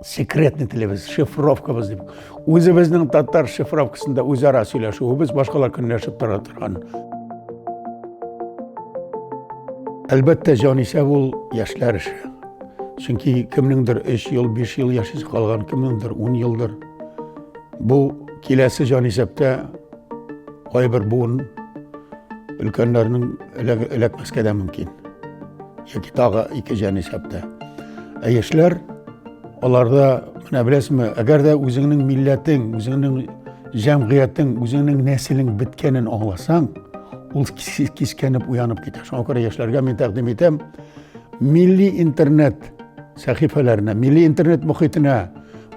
Секретный телебез, шифровкабыз дип. Үзебезнең татар шифровкасында үзара сөйләшүебез башкалар көнләшеп тора торган. Әлбәттә, җанисәп ул яшьләр эше. Чөнки кемнеңдер 3 ел, 5 ел яшисе калган, кемнеңдер 10 елдыр. Бу киләсе җанисәптә кайбер буын өлкәннәрнең эләкмәскә дә мөмкин. Яки тагы ике җанисәптә. Ә яшьләр аларда, менә беләсезме, әгәр дә үзеңнең милләтең, үзеңнең җәмгыятең, үзеңнең нәселең беткәнен аңласаң, ул кискәнеп уянып китә. Шуңа күрә яшьләргә мин тәкъдим итәм, милли интернет сәхифәләренә, милли интернет мохитенә,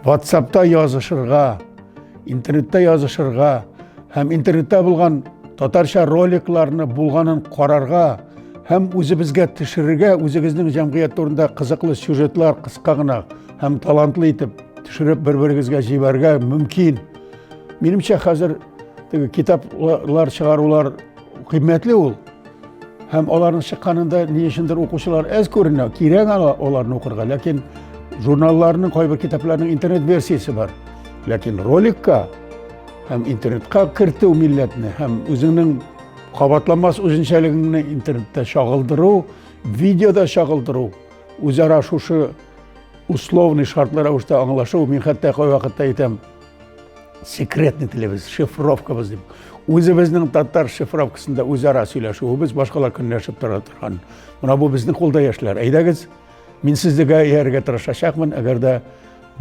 WhatsAppта язышырга, интернетта язышырга һәм интернетта булган татарча роликларны булганын карарга һәм үзебезгә төшерергә, үзегезнең җәмгыять турында кызыклы сюжетлар кыска гына һәм талантлы итеп төшереп бер-берегезгә җибәрергә мөмкин. Минемчә, хәзер теге китаплар чыгарулар кыйммәтле ул. Һәм аларның чыкканында ни өчендер укучылар әз күренә. Кирәк аларны укырга, ләкин журналларның, кайбер китапларның интернет версиясе бар. Ләкин роликка һәм интернетка кертү милләтне һәм үзеңнең кабатланмас үзенчәлегеңне интернетта чагылдыру, видеода чагылдыру, үзара шушы условный шартлы рәвештә аңлашу, мин хәтта кайвакытта әйтәм, секретный телебез, шифровкабыз дип. Үзебезнең татар шифровкасында үзара сөйләшүебез башкалар көнләшеп тора торган. Менә бу безнең кулда, яшьләр. Әйдәгез, мин сезгә иярергә тырышачакмын, әгәр дә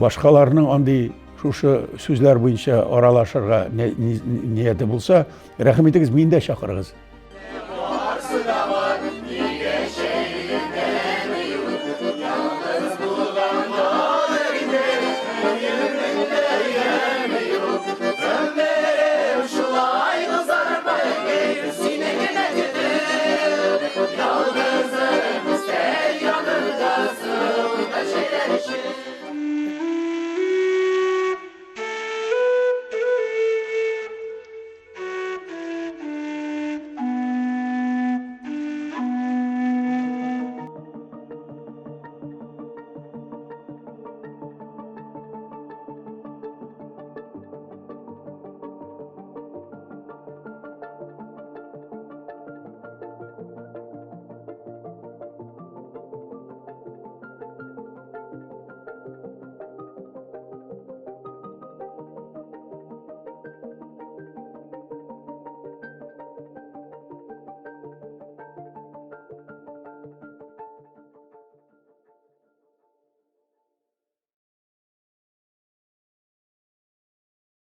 башкаларның андый шушы сүзләр буенча аралашырга нияте булса, рәхим итегез, мин дә чакырыгыз.